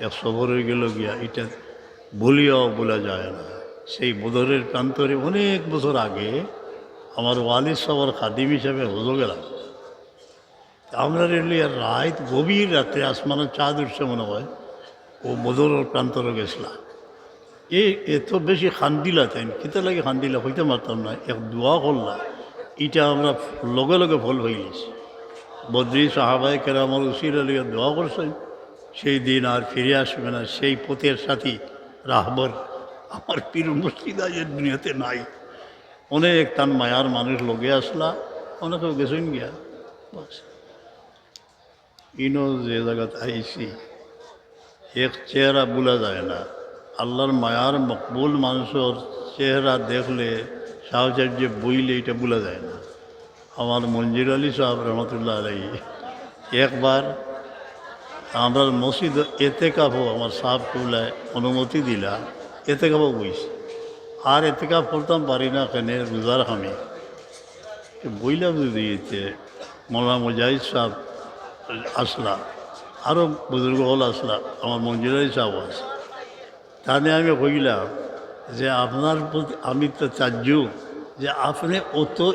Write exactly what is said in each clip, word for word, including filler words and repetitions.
এক সফর অইগেলো গিয়া, ইটা ভুলিয়াও ভুলা যায় না। সেই বদরের প্রান্তরে অনেক বছর আগে আমার ওয়ালিদ সাবর খাদিম হিসাবে হজো গেলাম। তে আমরারে লইয়া রাইত, গভীর রাতে আসমানো চাঁদ উঠছে মনে হয়, অউ বদরর প্রান্তরে গেছলা। এ এত বেশি কান্দিলা তাইন, কিতার লাগি কান্দিলা কইতাম পারতাম না, এক দোয়া করলা, ইটা আমরা লগে লগে ফল পাইলিছি। বদরি সাহাবায়ে কেরামর উসিলা লইয়া দোয়া করছইন, সেই দিন আর ফিরে আসবে না, সেই পথের সাথী রাহবর আমার পীর মুর্শিদ আজ এ দুনিয়াতে নাই। অনেক তান মায়ার মানুষ লগে আসলা, অনেকেও গেছইন গিয়া। বাস। ইনো যে জাগাত আইছি, এক চেহারা ভুলা যায় না। আল্লার মায়ার মকবুল মানুষর চেহারা দেখলে, সাহচর্যে বইলে ইটা ভুলা যায় না। আমার মঞ্জুর আলী সাব রহমতুল্লাহ আলাইহি একবার আমরার মসজিদো এতেকাফো আমার সাব কিবলায় অনুমতি দিলা, এতেকাফো বইছি। আর এতেকাফ করতাম পারি না, কেনে রোজার কামে। তে বইলাম যদি ইতে মৌলানা মুজাহিদ সাব আসলা, আরও বুজুর্গ অকল আসলা, আমার মঞ্জুর আলী সাব আছে। তানে আমি কইলাম যে, "আপনার প্রতি আমি তো তাজ্জুব যে আপনে অত,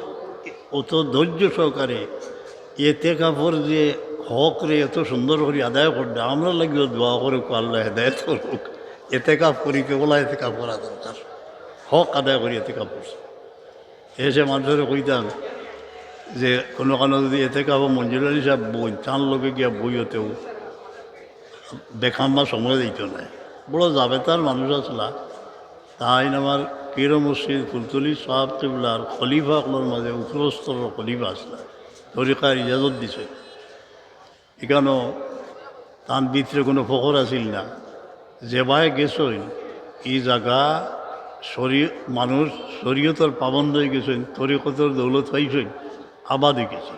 অত ধৈর্য সহকারে এতেকাফর যে হকরে এত সুন্দর করি আদায় কররা, আমরার লাগিও দোয়া করউক, আল্লায় হেদায়েত করউক।" এতেকাফ করিতে অলা এতেকাফ করা দরকার, হক আদায় করি এতেকাফ করছে। এসে মানুষরে কইতাম যে, "কোনো কানো যদি এতেকাফো মঞ্জুর আলী সাব বইন, তান লগে গিয়া বইও তেউ।" বেকাম্মা সময় দিত নায়। বড় জাবেতার মানুষ আসলা। তাইন আমার পীর মুর্শিদ ফুলতলি সাব কিবলার খলিফা অকলর মাঝে উচ্চস্তরর খলিফা আসলা। তরিকার ইজাজত দিছে। ইকানো তান ভিতরে কোনো ফখর আছিল না। যেবায় গেছইন, ই জাগা শরী-, মানুষ শরীয়তর পাবন্দ অইগেছইন, তরিকতর দৌলত পাইছইন, আবাদ অইগেছে।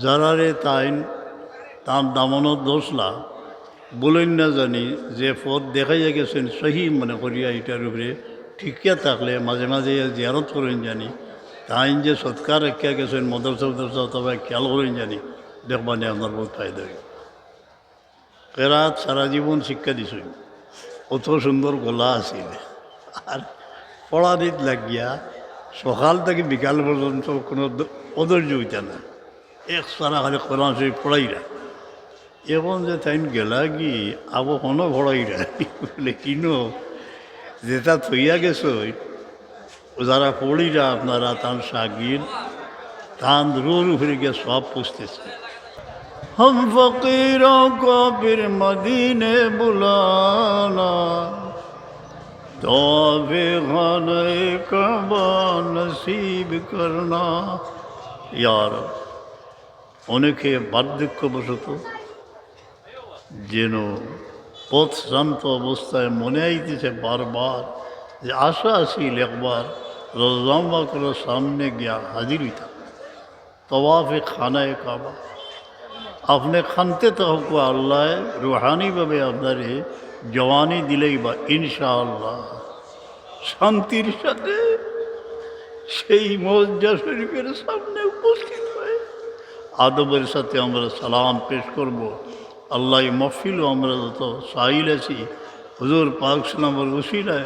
যারারে তাইন তান দামনত ধরছলা, বলইন না জানি যে পথ দেখাইয়া গেছইন সহি মনে করিয়া ইটার উপরে টিকিয়া থাকলে মাঝে মাঝে ইয়া জিয়ারত করইন জানি, তাইন যে সৎকার রাখিয়া গেছইন মাদ্রাসা মাদ্রাসা অথবা খেয়াল করইন জানি, দেখবা নে আপনার বহুত ফায়দা অইবো। কেরাত সারা জীবন শিক্ষা দিছইন, অত সুন্দর গলা আছিল। আর পড়ানিত লাগিয়া সকাল থাকি বিকাল পর্যন্ত কোনো দ-, অধৈর্য অইতা না। এক সারা খালি কোরআন শরীফ পড়াইরা। এখন যে তাইন গেলাগি, আবো কোনো পড়াইরা। বলে, "কিনো, যেটা থইয়া গেছো, যারা পড়িরা আপনারা তান শাগির, তান রুহর উপরে গিয়া সওয়াব পৌঁছতেছে।" ہم فقیروں کو پھر مدینے بلانا، طواف خانہ کعبہ نصیب کرنا۔ ইয়া রব, অনেকে বার্ধক্যবশত যেন পথভ্রান্ত অবস্থায় মনে আইতেছে বারবার যে আশা আছিল একবার রওজা মুবারকর সামনে গিয়া হাজির অইতাম। তওয়াফে খানায়ে কাবা। আপনে কানতে থাকউক্কা আল্লায় রুহানিভাবে আপনারে জওয়ানি দিলাইবা ইনশাআল্লাহ। শান্তির সাথে সেই মসজিদ শরীফের সামনে উপস্থিত হয়ে আদবের সাথে আমরা সালাম পেশ করব। আল্লাহ, এই মহফিলও আমরা যত সাইল আছি, হুজুর পাক সাল্লামর উসিলায়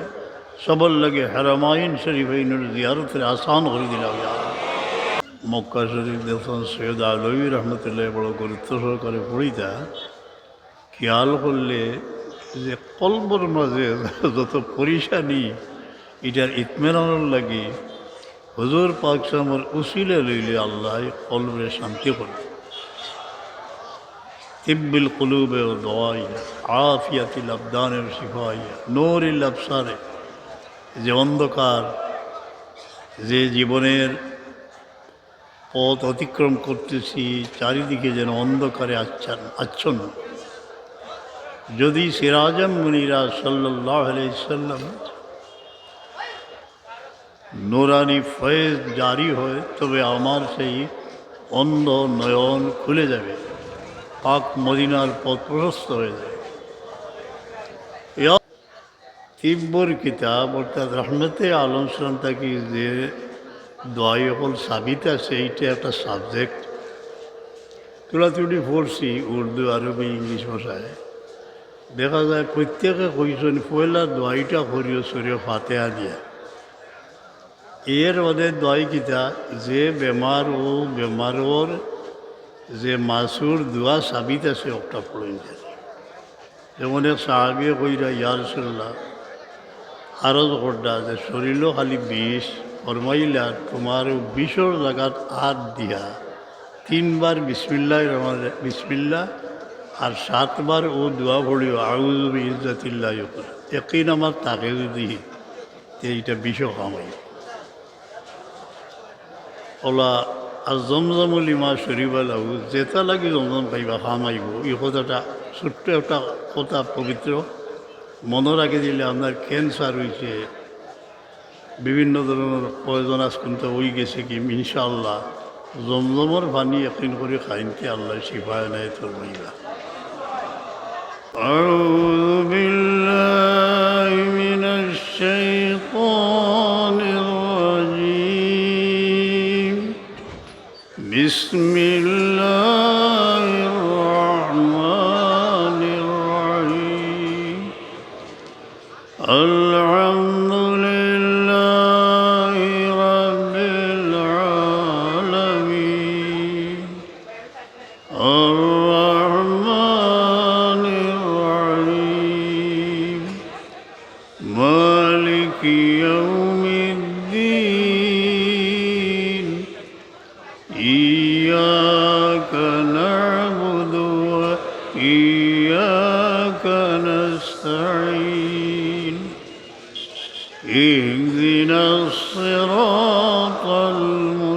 সবার লগে হারামাইন শরীফাইনর জিয়ারতরে আসান করি দিলাও, ইয়া আল্লাহ। মক্কা শরীফ দেখছেন সৈয়দ আলভী রহমতুল্লাহ বড় গুরুত্ব সহকারে পড়িতা, খেয়াল করলে যে কলবর মাঝে যত পরিশানি, ইটার ইতমিনানর লাগি হুজুর পাক সাল্লামর উসিলা লইলে আল্লাহ কলবরে শান্তি করে। তিব্বিল কুলুবে ও দওয়াইয়া, আফিয়াতিল আবদানে ও শিফাইয়া, নূরিল আবসারে, যে অন্ধকার, যে জীবনের পথ অতিক্রম করতেছি, চারিদিকে যেন অন্ধকারে আচ্ছান-, আচ্ছন্ন। যদি সিরাজাম মুনিরা সাল্লাল্লাহু আলাইহি সাল্লাম নুরানি ফয়েজ জারি হয়, তবে আমার সেই অন্ধ নয়ন খুলে যাবে, পাক মদিনার পথ প্রশস্ত হয়ে যাবে। ইয়া তিব্বর কিতাব অর্থাৎ রহমতে আলম সাল্লাম থাকি যে দোয়াই অকল সাবিত আছে, এইটা একটা সাবজেক্ট। তুলাতুলি পড়ছি উর্দু, আরবি, ইংলিশ ভাষায়। দেখা যায় প্রত্যেকে কইছইন, "পয়লা দোয়াইটা করিও সুরে ফাতেহা দিয়া।" এর বাদে দোয়াই কিতা? যে বেমার, অউ বেমারর যে মাসুর দোয়া সাবিত আছে, অকটা পড়ইন। যেমন এক সাহাবিয়ে কইরা, "ইয়া রাসুলুল্লাহ, আরজ কররা যে শরীলো খালি বিষ।" ফরমাইলা, "তুমার অউ বিষর জাগাত আত দিয়া তিনবার বিসমিল্লাহির রহমানির রহিম, বিসমিল্লাহ, আর সাতবার অউ দোয়া পড়িও, আউযু বিইজ্জাতিল্লাহি ওয়া কুদরাতিহি। ইয়াকিন আমার থাকে যুদি, তে ইটা বিষও কাম অইবো।" অলা, আর জমজমুল ইমা শরিবা লাহু, যেটা লাগি জমজম খাইবা, কাম আইবো। ই কথাটা ছোট্ট একটা কথা, পবিত্র, মনো রাখি দিলে আপনার ক্যান্সার অইছে, বিভিন্ন ধরনর পয়জন আজকুন্তা অইগেছে কি, ইনশাআল্লাহ, জমজমর পানি ইয়াকিন করি খাইনতে আল্লায় শিফা এনায়েত করবা। أعوذ بالله من الشيطان الرجيم. بسم الله الرحمن الرحيم. الحمد لله رب العالمين. الرحمن الرحيم. مالك يوم الدين. إياك نعبد وإياك نستعين. اهدنا الصراط المستقيم.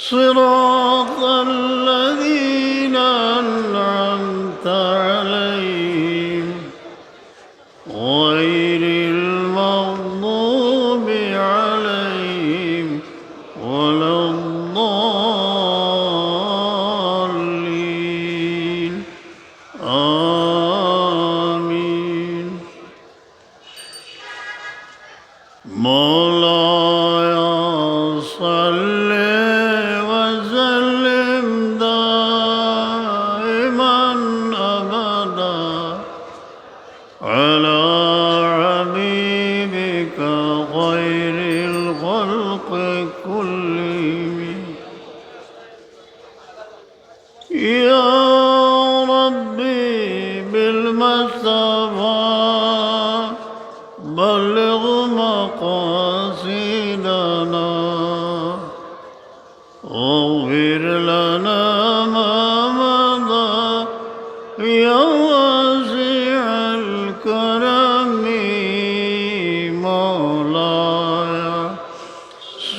صراط الذين أنعمت عليهم غير المغضوب عليهم ولا الضالين. آمين. مولاي صل وسلم دائما أبدا على حبيبك خير الخلق كلهم. يا ربي بالمصطفى بلغ مقاصدنا، واغفر لنا ما مضى يا واسع الكرم. مولاي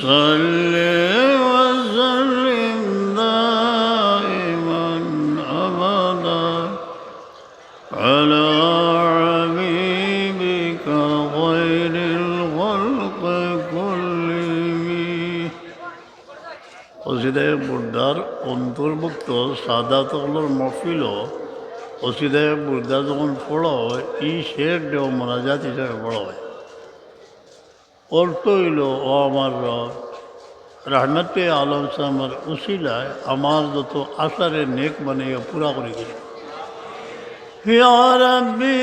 صل وسلم دائما أبدا على حبيبك خير الخلق كلهم. কসিদায়ে বুর্দার অন্তর্ভুক্ত সাদাত অকলর মহফিলো কসিদায়ে বুর্দা যখন পড়া অয়, ই শের দেও মোনাজাত হিসাবে পড়া অয়। অর্থ অইলো, ও আমার রব, রহমতে আলম সালামর উসিলায় আমার যত আশারে নেক বানাইয়া পুরা করি দিল। يا ربي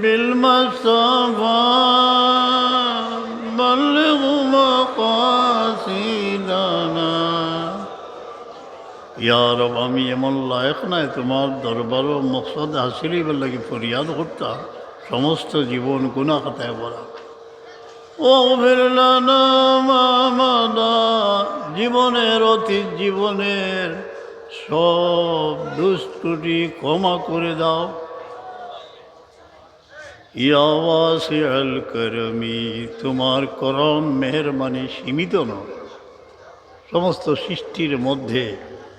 بالمصطفى بلغ مقاصدنا. ইয়া রব, আমি এমন লায়েক নায় তোমার দরবারো মকসদ হাসিল অইবার লাগি ফরিয়াদ করতাম, সমস্ত জীবন গুনাহ খাতায় ভরা। واغفر لنا ما مضى, জীবনের, অতীত জীবনের সব দোষ ত্রুটি ক্ষমা করে দাও। يا واسع الكرم, তোমার করম মেহেরবানি সীমিত নয়। সমস্ত সৃষ্টির মধ্যে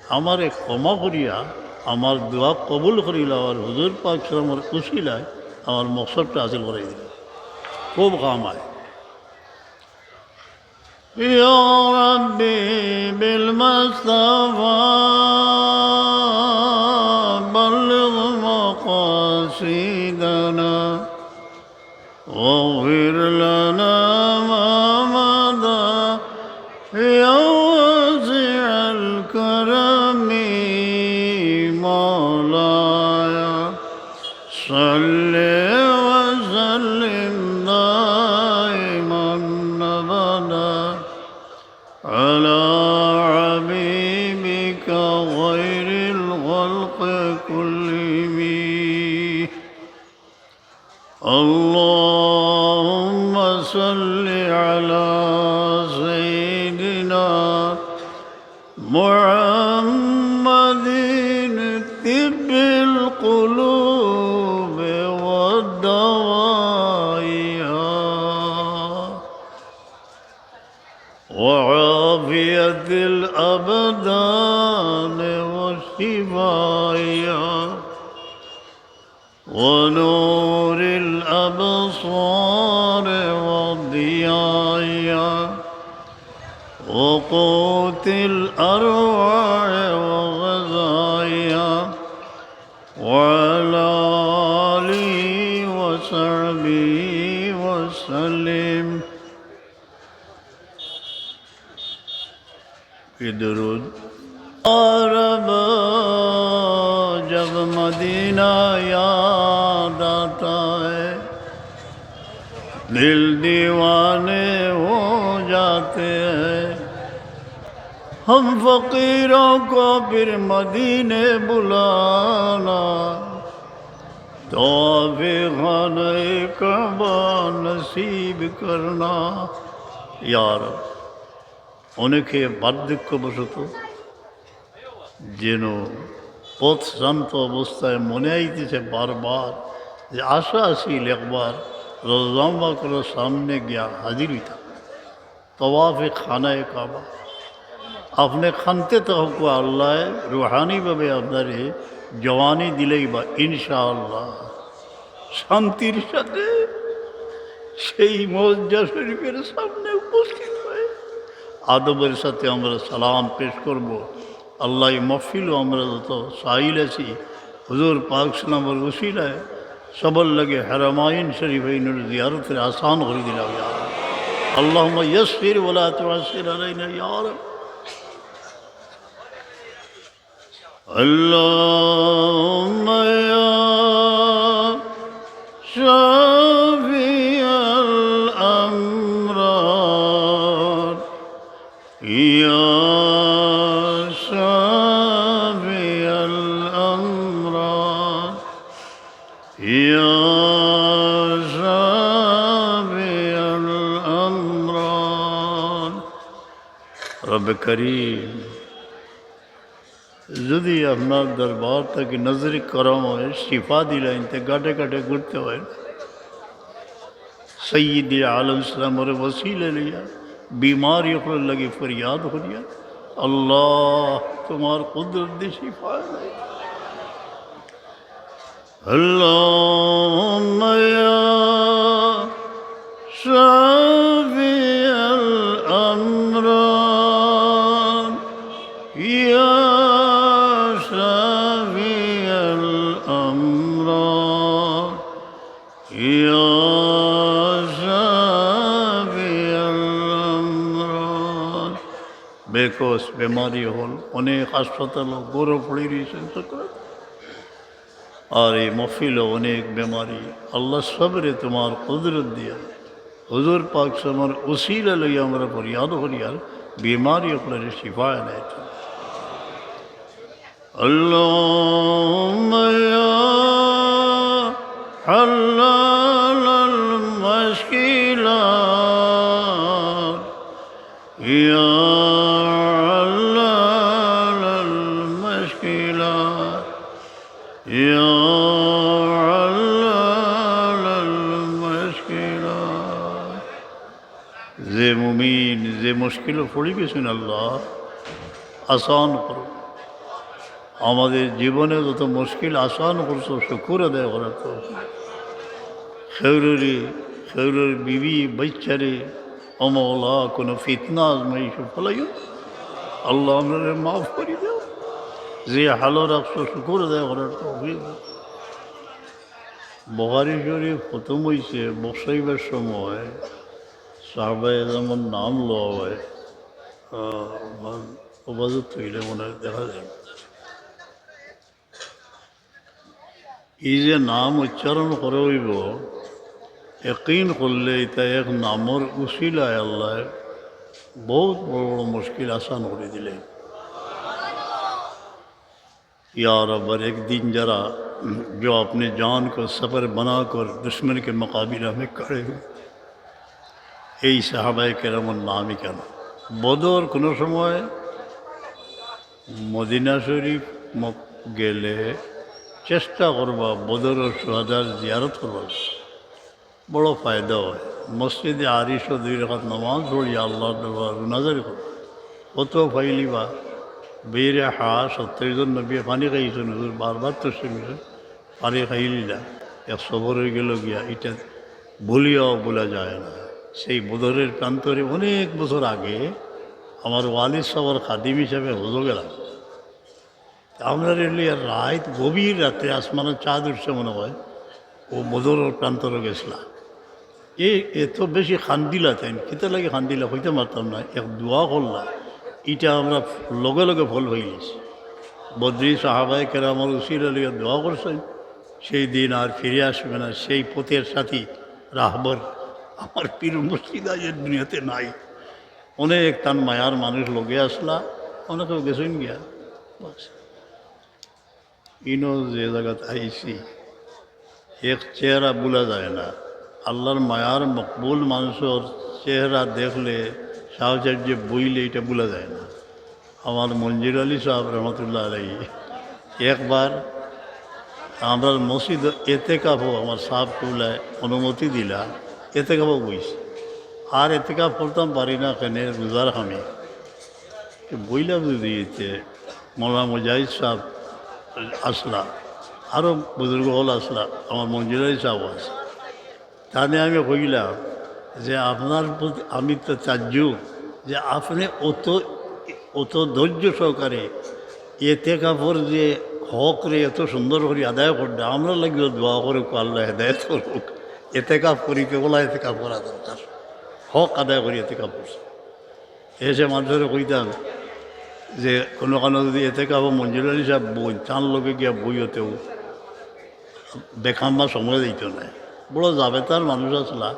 আমারে ক্ষমা করিয়া আমার দোয়া কবুল করিলাও, আর হুজুর পাক সাল্লামর উসিলায় আমার মকসদটা হাসিল করাই দিলাও। খুব কাম অয়। يا ربي بالمصطفى بلغ مقاصدنا، واغفر لنا ما مضى يا واسع الكرم. مولاي صل وسلم دائما أبدا على حبيبك خير الخلق كلهم. اللهم صل على سيدنا محمد طب القلوب ودوائها وعافية الأبدان وشفائها ونور الأبصار وضيائها وقوت الأرواح وغذائها وعلى آله وصحبه وسلم. یہ درود۔ عرب جب مدینہ یاد آتا ہے، دل دیوانے ہو جاتے ہیں۔ ہم فقیروں کو پھر مدینے بلانا، طواف خانہ کعبہ نصیب کرنا۔ یا رب، অনেকে বার্ধক্যবশত যেন পথভ্রান্ত অবস্থায় মনে আইতেছে বারবার যে আশা আছিল একবার রওজা মুবারকর সামনে গিয়া হাজির হইতাম, তওয়াফে খানায়ে কাবা। আপনে খানতে থাকো, আল্লাহ রুহানিভাবে আপনারে জওয়ানি দিলাইবা ইনশাআল্লাহ। শান্তির সাথে সেই মসজিদ শরীফের সামনে উপস্থিত হয়ে আদবের সাথে আমরা সালাম পেশ করব। আল্লাহ, এই মহফিলও আমরা যত সাইল আছি, হুজুর পাক সাল্লামর উসিলায় সবার লাগি হারামাইন শরীফাইনর জিয়ারতরে আসান করি দিলাও ইয়া আল্লাহ। আল্লাহুম্মা ইয়াসসির ওয়া লা তুআসসির আলাইনা ইয়া আল্লাহ। اللهم يا شافي الأمراض، يا شافي الأمراض، يا شافي الأمراض. رب كريم، যদি আপনার দরবার থাকি নজরে করম হয়, শিফা দিলাইন, তে গাটে গাটে ঘুরতে হয় না। সৈয়দে আলম সাল্লামর ওসিলা লইয়া বিমারি অকলর লাগি ফরিয়াদ করিয়া, আল্লাহ, তোমার কুদরত দি শিফা দেয়। اللهم يا شافي الأمراض، يا شافي الأمراض، يا شافي الأمراض. বেকস বেমারি অকল, অনেক হাসপাতালো ঘরো পড়ি রইছইন, সকলে। আর এই মহফিলো অনেক বেমারি, আল্লাহ সবরে তোমার কুদরত দিয়া, হুজুর পাক সাল্লামর উসিলা লইয়া আমরা ফরিয়াদ করিয়ার, বেমারি অকলরে শিফা এনায়েত করো। اللهم يا حلال المشكلات، يا حلال المشكلات، يا حلال المشكلات. যে মুমিন যে মুশকিলো পড়ি গেছইন, আল্লাহ আসান করো। আমাদের জীবনে যত মুশকিল আসান করছো, শুকুর আদায় করার তৌফিক। খেউরুরি, খেউরুর বিবি, বাচ্চারে, ও মওলা, কোনো ফিতনা আজমাইশো ফেলাইও না। আল্লাহ, আমরারে মাফ করি দাও। যে হালো রাখছো, শুকুর আদায় করার তৌফিক দাও। বুখারী শরীফ খতম হইছে বসাইবার সময়, সাহাবায়ে যেমন নাম লওয়া হয়, আহ, ওবাজত হইলে মনে হয় দেখা যায়। ই যে নাম উচ্চারণ করা অইবো, একিন করলে ইতা এক নামর উসিলায় আল্লায় বউত বড় বড় মুশকিল আসান করি দিলে। ইয়া রব্বর, এক দিন যারা, जो अपने जान को सफर बनाकर दुश्मन के मुकाबला में खड़े हुए, এই সাহাবায়ে কেরামর নামই কেন? বদর কোনো সময় মদিনা শরীফ মক-, গেলে চেষ্টা করবা বদরর শুহাদার জিয়ারত করবা, বড় ফায়দা হয়। মসজিদে আরিশো দুই রাকাত নামাজ পড়িয়া আল্লাহর দরবার গুনাজারি করবা, কত ফাইলিবা। বেইরে হা, সত্তর জন নবী পানি খাইছইন, হুজুর বারবার তো শুনছেন, পানি খাইলিলা, এক সফর হয়ে গেল গিয়া, এটা ভুলিয়াও ভুলা যায় না। সেই বদরের প্রান্তরে অনেক বছর আগে আমার ওয়ালিদ সাহেবের খাদিম হিসাবে হজো গেলাম। তা আমরা রেলে রাইত, গভীর রাতে আসমানো চাঁদ উঠছে মনে হয়, ও বদরর প্রান্তরে গেছিলা। এ এত বেশি কান্দিলা তাইন, কিতা লাগি কান্দিলা কইতাম পারতাম না, এক দোয়া করলা, ইটা আমরা লগে লগে ফল পাইলিছি। বদরি সাহাবায়ে কেরামর উসিলা লইয়া দোয়া করছইন, সেই দিন আর ফিরে আসবে না, সেই পথের সাথী রাহবর আমার পীর মুর্শিদ আজ এ দুনিয়াতে নাই। অনেক তান মায়ার মানুষ লগে আসলা, অনেকেও গেছইন গিয়া। বাস। ইনো যে জাগাত আইছি, এক চেহারা ভুলা যায় না। আল্লাহর মায়ার মকবুল মানুষর চেহারা দেখলে, সাহচর্যে বইলে, এটা ভুলা যায় না। আমার মঞ্জুর আলী সাহেব রহমতুল্লাহ আলাইহি একবার আমরার মসজিদ এতেকাফও আমার সাহেব কিবলায় অনুমতি দিলা, এতেকাফও বইছি। আর এতেকাফ করতাম পারি না, কেনে রোজার খামে। তো বইলাম যদি এতে মৌলানা মুজাহিদ সাহেব আসলা, আরও বুজুর্গ হল আসলা, আমার মঞ্জুর আলী সাহেব আছে। তানে আমি কইলাম যে আপনার প্রতি আমি তো তাজ্জুব যে আপনি অত, অত ধৈর্য সহকারে এতেকাফর যে হক রে এত সুন্দর করে আদায় করলে, আমরা লাগিও দোয়া করে আল্লাহ হেদায়েত করুক। এতেকাফ করি, কেবলা এতেকাফ করা দরকার, হক আদায় করি এতেকাফ করছে। এসে মানুষরে কইতাম যে কোনো কানো যদি এতেকাফ মঞ্জুর আলী সাহেব বইন, তান লগে গিয়া বইও তেউ বেকাম্মা সময় দিত না। বড় জাবেতার মানুষ আসলা।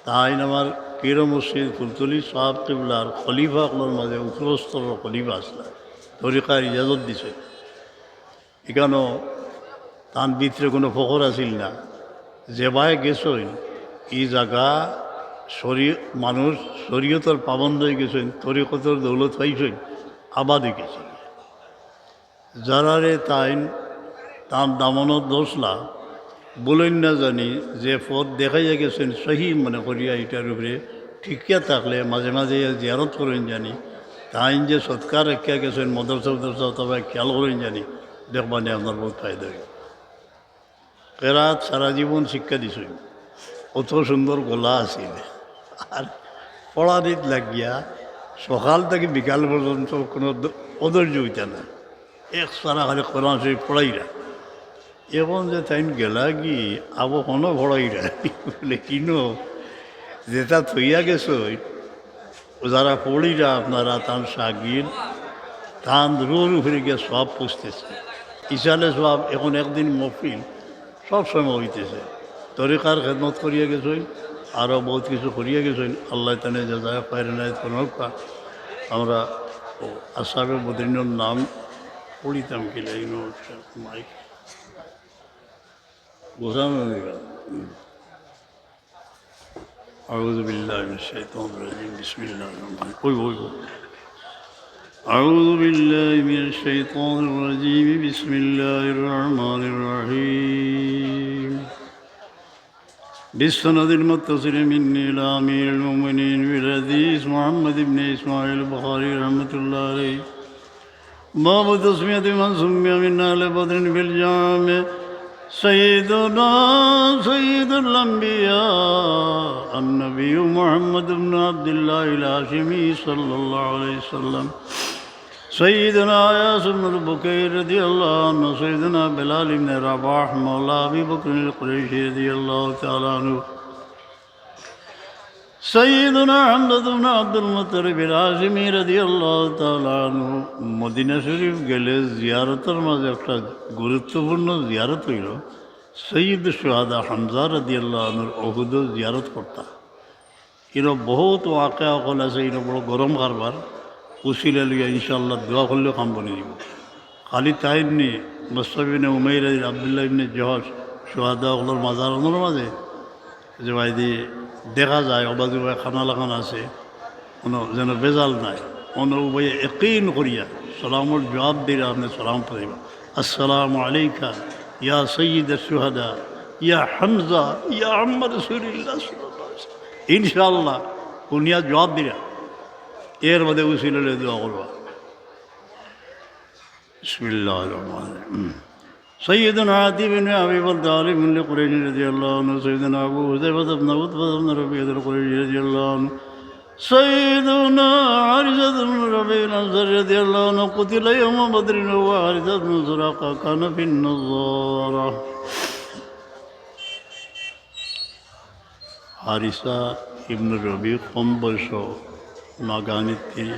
তাইন আমার পীর মুর্শিদ ফুলতলি সাহেব কিবলার খলিফা অকলর মাঝে উপরস্তর খলিফা আসলা। তরিকার ইজাজত দিছে। ইকানো তান ভিতরে কোনো ফখর আছিল না। যেবায় গেছইন, ই জাগা শরী-, মানুষ শরীয়তর পাবন্দ হয়ে গেছইন, তরিকতর দৌলত পাইছইন, আবাদ হয়ে গেছইন। যারারে তাইন তান দামনত দোষলা, বলইন না জানি, যে পথ দেখাইয়া গেছইন সহি মনে করিয়া ইটার উপরে ঠিকিয়া থাকলে মাঝে মাঝে ইয়া জিয়ারত করইন জানি, তাইন যে সৎকার রাখিয়া গেছইন মাদ্রাসা মাদ্রাসা অথবা খেয়াল করইন জানি, দেখবানে আপনার বহুত ফায়দা হইব। কেরাত সারা জীবন শিক্ষা দিছইন, অত সুন্দর গলা আছিল। আর পড়ানিত লাগিয়া সকাল থেকে বিকাল পর্যন্ত কোনো দ-, অধৈর্য হইতা না। এক সারা খালি কোরআন শরীফ পড়াইরা। এখন যে তাইন গেলা কি, আবো কোনো পড়াইরা। বলে, "কিনো, যেটা থইয়া গেছো, ও যারা পড়িরা আপনারা তান শাগির, তান রুহর উপরে গিয়া সওয়াব পৌঁছতেছে।" ইসালে সওয়াব এখন একদিন মহফিল, সব সময় হইতেছে। তরিকার খেদমত করিয়া গেছইন, আরও বহুত কিছু করিয়া গেছইন। আল্লাহ তানে জাযায়ে খায়র এনায়েত ফরমাউক্কা। আমরা ও আসহাবে বদরিনর নাম পড়িতাম কিলা, ইনো মাইক ঘোষণা দিবা। أعوذ بالله من الشيطان الرجيم. بسم الله الرحمن الرحيم. ওই, ওই, ওই। أعوذ بالله من الشيطان الرجيم. بسم الله الرحمن الرحيم. بالسند المتصل مني إلى أمير المؤمنين في الحديث محمد بن إسماعيل البخاري رحمة الله عليه. باب تسمية من سمي من أهل بدر في الجامع سيدنا سيد الأنبياء النبي محمد بن عبد الله الهاشمي صلى الله عليه وسلم. سيدنا عياش بن البكير رضي الله عنه، سيدنا بلال بن رباح مولى أبي بكر القرشي رضي الله تعالى عنه، সাইয়্যিদুনা হামজা ইবনে আব্দুল মুত্তালিব আল হাশিমি রাদিয়াল্লাহু তাআলা আনহু মদিনা শরীফ গেলে জিয়ারতর মাঝে একটা গুরুত্বপূর্ণ জিয়ারত অইলো, সাইয়্যিদুশ শুহাদা হামজা রাদিয়াল্লাহু আনহুর উহুদো জিয়ারত করতা। ইনো বহুত ওয়াকিয়া অকল আছে, ইনো বড় গরম কারবার। উসিলা লইয়া ইনশাআল্লাহ দোয়া করলেও কাম বনি যাইবো। খালি তাইন নি, মুসআব ইবনে উমাইর, আব্দুল্লাহ ইবনে জাহশ, শুহাদা অকলর মাজার অনর মাঝে যে বায়দি দেখা যায়, অবায়দি বায় খানা লাগান আছে, কোনো যেন বেজাল নাই। অনো উবাইয়ে একিন করিয়া সালামর জুয়াব দিরা, আপনে সালাম পাইবা। আসসালামু আলাইকা ইয়া সাইয়্যিদাশ শুহাদা, ইয়া হামজা, ইয়া আম্মা রাসূলিল্লাহ সাল্লাল্লাহু আলাইহি ওয়াসাল্লাম। ইনশাআল্লাহ, হুনিয়া জুয়াব দিরা। এর বাদে উসিলা লইয়া দোয়া করবা। بسم الله الرحمن الرحيم. سيدنا عتيق بن أبي بلتعة، عالم لقريش رضي الله عنه، سيدنا أبو حذيفة بن عتبة بن ربيعة القرشي رضي الله عنه، سيدنا حارثة بن ربيعة الأنصاري رضي الله عنه، قتل يوم بدر وهو حارثة بن سراقة، كان في النضارة. হারিসা ইবনে রবি কম বয়স, নাগানিতে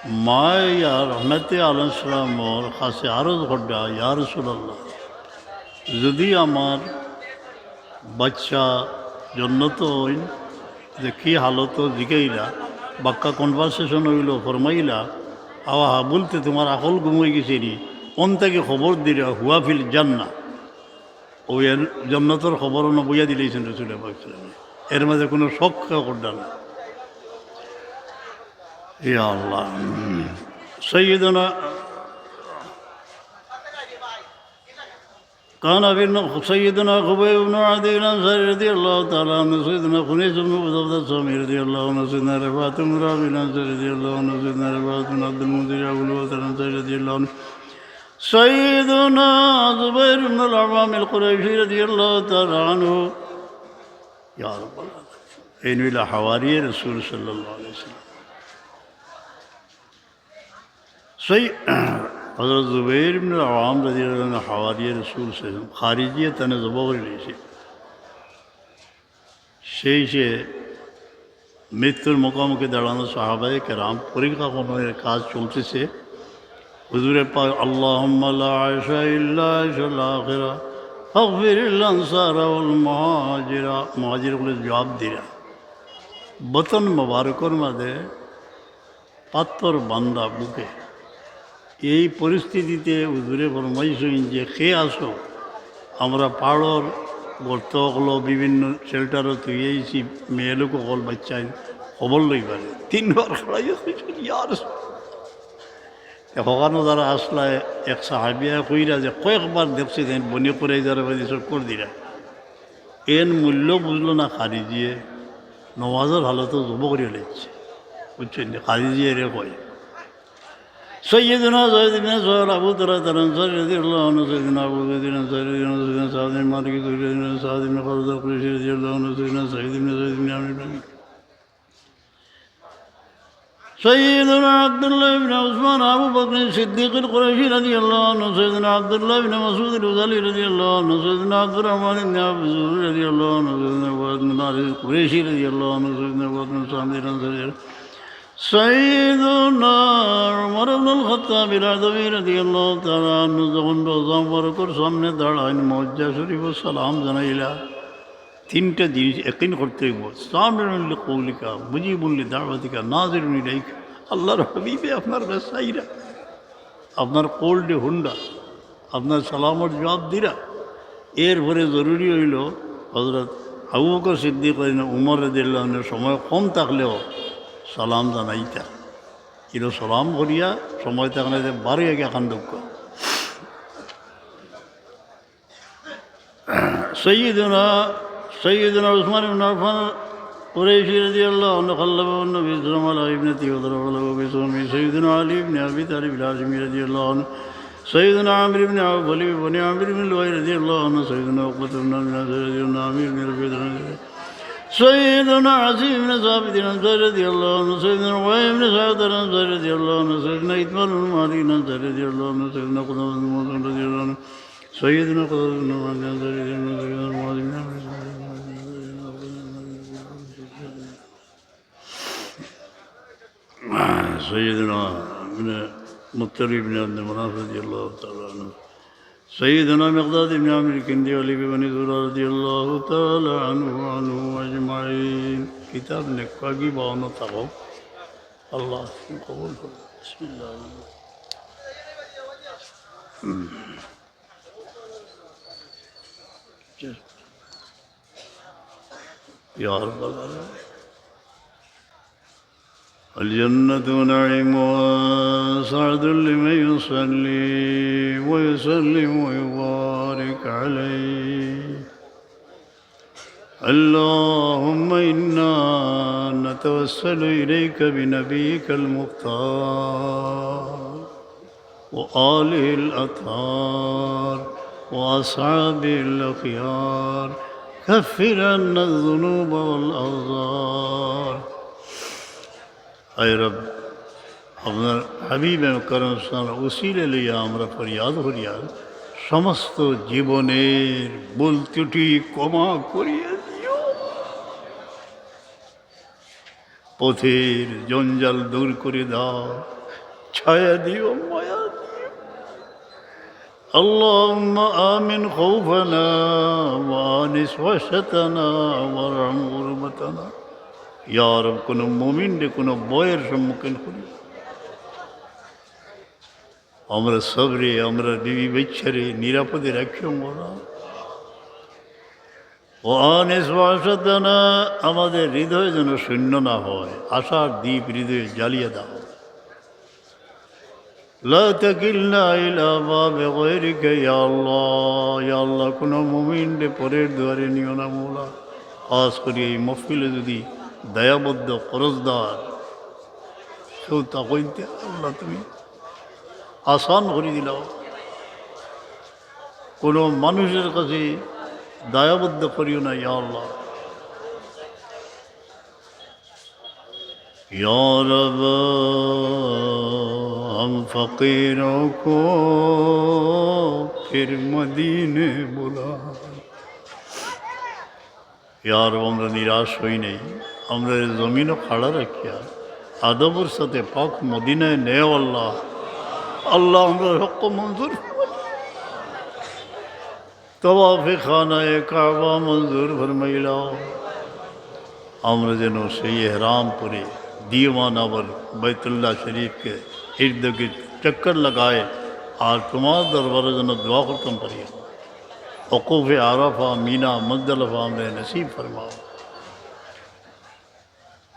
মায়ে ইয়া রহমতে আলাইহিস সালামর কাছে আরজ কররা, ইয়া রাসূলুল্লাহ, যদি আমার বাচ্চা জন্নত অইন, যে কি হালত জিগাইলা, বাক্কা conversation অইলো, ফরমাইলা, আওয়া হা বলতে তোমার আকল ঘুম অই গেছে নি, অন থাকি খবর দিরা, হুয়া ফিল জান্নাহ। ওই এর জন্নতর খবর অনো বইয়া দিলাইছইন রাসূল পাক সাল্লাল্লাহু আলাইহি ওয়াসাল্লাম। এর মাঝে কোনো শক কেউ কররা না। ইয়া আল্লাহ। সাইয়্যিদুনা كان في الن-، سيدنا خبيب بن عدي الأنصاري رضي الله تعالى عنه، سيدنا خنيس بن قتادة السهمي رضي الله عنه، سيدنا رفاعة بن رافع الأنصاري رضي الله عنه، سيدنا رفاعة بن عبد المنذر أبو البختري الأنصاري رضي الله عنه، سيدنا زبير بن العوام القرشي رضي الله تعالى عنه. يا رب العالمين. এইন অইলা হাওয়ারিয়ে রাসূল সাল্লাল্লাহু আলাইহি ওয়াসাল্লাম। সেই হযরত জুবাইর ইবনে আওয়াম রাদিয়াল্লাহু আনহু হাওয়ারিয়ে রাসূল সাল্লাল্লাহু আলাইহি ওয়াসাল্লাম, খারিজিয়ে তানে জবো করি লইছে। সেই সে মৃত্যুর মুখোমুখি দাঁড়ানো সাহাবায়ে কেরাম, পরিকল্পনার কাজ চলতেছে। হুজুরে পাক, "আল্লাহুম্মা লা আইশা ইল্লা আইশুল আখিরা, ফাগফিরিল আনসারা ওয়াল মুহাজিরা।" মুহাজির অকলে জবাব দিরা, বতন মোবারকর মাঝে পাথর বান্ধা বুকে। এই পরিস্থিতিতে হুজুরে ফরমাইছইন যে, "কে আছো? আমরা পাহাড়র গর্ত অকলো বিভিন্ন shelter-ও থুইয়াইছি, মেয়েলোক অকল বাচ্চাইন খবর লইবারে।" তিনবার খাড়াইয়া কইছইন, "ইয়া রাসূলুল্লাহ।" এ হকানো যারা আসলা, এক সাহাবিয়া কইরা যে, "কয়েকবার দেখছি যে বনি কুরাইজার বাদে চক্কর দিরা।" এন মূল্য বুঝলো না খারিজিয়ে, নমাজর হালতো জবো করিয়া লেখছে। বুঝছইন নি? খারিজিয়ে রে কয়। سيدنا زيد بن سهل أبو طلحة الأنصاري رضي الله عنه، سيدنا أبو زيد الأنصاري رضي الله عنه، سيدنا سعد بن مالك الدستوائي رضي الله عنه، سيدنا سعد بن خالد القرشي رضي الله عنه، سيدنا سعيد بن زيد بن عمرو بن سيدنا عبد الله بن عثمان أبو بكر الصديق القرشي رضي الله عنه، سيدنا عبد الله بن مسعود الهذلي رضي الله عنه، سيدنا عبد الرحمن بن عوف الزهري رضي الله عنه، سيدنا عباد بن الحارث القرشي رضي الله عنه، سيدنا عباد بن الصامت الأنصاري, سيدنا عمر بن الخطاب العدوي رضي الله تعالى عنه যখন রওজা মুবারকর সামনে দাঁড়াইন, মজ্জা শরীফো সালাম জানাইলা, তিনটা জিনিস একিন করতে অইবো। سامع لقولك، مجيب لدعوتك، ناظر إليك। আল্লাহর হাবিবে আপনার বেসাইরা, আপনার কওলরে হুনরা, আপনার সালামর জবাব দিরা। এরপরে জরুরি অইলো হযরত আবু বকর সিদ্দিক রাদিয়াল্লাহু আনহু, উমর রাদিয়াল্লাহু আনহু সময় কম থাকলেও সালাম জানাইতা। ইনো সালাম করিয়া সময় থাকলে যে বারো একে খান দুঃখ। سيدنا، سيدنا عثمان بن عفان القرشي رضي الله عنه خلفه النبي صلى الله عليه وسلم على ابنته وضرب له بسهمه. سيدنا علي بن أبي طالب الهاشمي رضي الله عنه. سيدنا عامر بن عوف ولي بني عامر بن لؤي رضي الله عنه. سيدنا عقبة بن عامر بن ربيعة رضي الله عنه. سيدنا عاصم بن ثابت الأنصاري رضي الله عنه. سيدنا أبي بن سعد الأنصاري رضي الله عنه. سيدنا عتبان بن مالك الأنصاري رضي الله عنه. سيدنا قدامة بن مظعون رضي الله عنه. سيدنا قتادة بن نعمان الأنصاري، سيدنا معاذ بن عمرو، سيدنا ابن مطر بن عبد مناف رضي الله تعالى عنه، سيدنا مقداد بن عامر الكندي وعلي بن زرارة رضي الله تعالى عنه وعنهم أجمعين. কিতাব নেককাগি বাউন্ন থাকো। আল্লাহ কবুল করো। বিসমিল্লাহ। يا رب العالمين. الجنة نعيمها سعد لمن يصلي ويسلم ويبارك عليه. اللهم إنا نتوسل إليك بنبيك المختار وآله الأطهار وأصحابه الأخيار، كفر عنا الذنوب والأوزار. আয় রব, আপনার হাবিব আকরাম সাল্লাল্লাহু আলাইহি ওয়াসাল্লাম উসিলা লইয়া আমরা ফরিয়াদ করিয়ার, সমস্ত জীবনের ভুল ত্রুটি ক্ষমা করিয়া দিও। পথের জঞ্জাল দূর করে দাও, ছায়া দিও, মায়া দিও। اللهم آمن خوفنا وآنس وحشتنا وارحم غربتنا. ইয়া রব, কোনো মুমিনরে কোনো ভয়ের সম্মুখীন করি। আমরা সবরে, আমরা বিবি বাচ্চারে নিরাপদে রাখিও মওলা। ওয়ানিস ওয়াহশাতানা, আমাদের হৃদয় যেন শূন্য না হয়, আশার দীপ হৃদয়ে জ্বালিয়ে দাও। লা তাকিলনা ইলা বাবে গায়রিকা, ইয়া আল্লাহ, ইয়া আল্লাহ, কোনো মুমিনরে পরের দুয়ারে নিও না মওলা। খাস করি এই মহফিলে যদি দায়াবদ্ধ কর্জদার কেউ থাকইন তে আল্লাহ তুমি আসান করি দিলাও। কোনো মানুষের কাছে দায়াবদ্ধ করিও না, ইয়া আল্লাহ। یا رب، ہم فقیروں کو پھر مدینے بلا۔ ইয়া রব, আমরা নিরাশ হই নাই, আমরা এই জমিনও খাড়া রাখিয়া আদবর সাথে পাক মদিনায় নেও আল্লাহ। আল্লাহ, আমরা হক মঞ্জুর, তওয়াফে খানায়ে কাবা মঞ্জুর ফরমাইলাও। আমরা যেন সেই এহরাম পরে দিওয়ান আবার বাইতুল্লাহ শরীফকে ইর্দ গির্দ চক্কর লাগায় আর তোমার দরবারে যেন দোয়া করতাম পারি। وقوف عرفہ، مینا، مزدلفہ ہمیں نصیب فرماؤ۔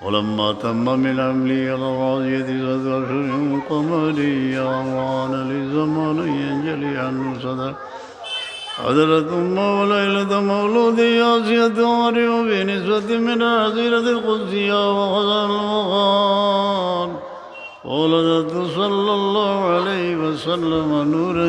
ولما تم من حمله على الراجحة تسعة أشهر قمرية وعان للزمان أن ينجلي عنه صدر حضرة أمه وليلة مولده آسية، وعرف بنسبة من الحظيرة القدسية وخزان المغار، وولدته صلى الله عليه وسلم نورا